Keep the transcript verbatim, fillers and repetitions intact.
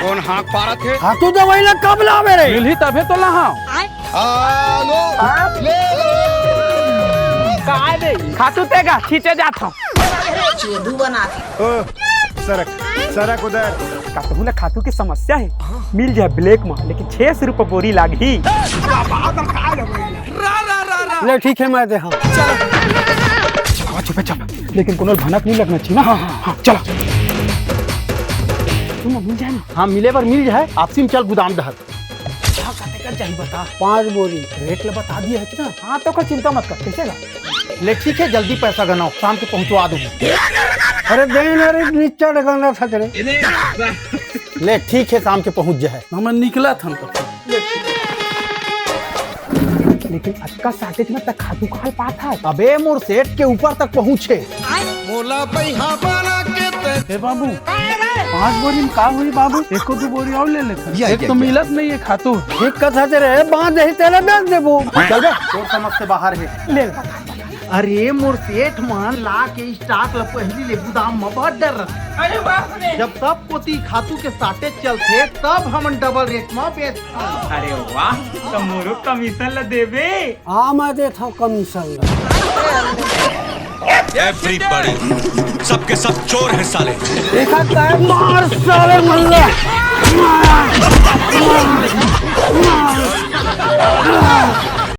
कौन हाँक पारत हे? खातू दवाई ला कब लावे रे? मिलही तभे तो लाहूँ। खा लो, ले लो। काय बे? खातू तेगा, छींचे जात हूँ। चेदू बना के। ओ, सरक, सरक उधर। कतहू ना खातू के समस्या हे, मिल जाए ब्लैक में, लेकिन छह सौ रुपये बोरी लागही। ले ठीक है, मैं दे हूँ। चुपे चुप, लेकिन कोनो भनक नहीं लगना चाहिए ना। हाँ, हाँ, हाँ, चला। तुम मिल जाए ना। हाँ, मिले बर मिल जाए। आपसी में चल गुदाम डहर। का कते का जाही बता? पाँच बोरी। रेट ल बता दिया है कि ना? हाँ, तो कोई चिंता मत कर, कैसे ला? ले ठीक है, जल्दी पैसा गनाओ, शाम के पहुँचवा दूँ। अरे दे ना रे, नीचा डगाना था तेरे। ले ठीक है, शाम के पहुँच जाए। हम निकला था तो। लेकिन अतका shortage में तक खातू कहाँ पात है? अबे मोर सेठ के ऊपर तक पहुँचे। मोला बइहा बना के ते ए बाबू, पाँच बोरी में का हुई बाबू? एको दो बोरी और ले लेते। या, एक या, तो या। मिलत नहीं है खातू। ठीक कथा तेरे, बांध दही तेला बेच देबो। चल बे, तोर समझ से बाहर है। ले ले। अरे मोर सेठ मन ला के stock ल पहिली ले गुदाम म भर डर। अरे बाप रे। जब सब कोती खातू के shortage चलथे, तब हमन double rate म बेचथन। अरे वाह, त मोरो commission ल देबे। हाँ, मैं देत हूँ commission। Everybody, सबके सब चोर हैं साले। देखा काय? मार साले मल्ला। मार, मार, मार।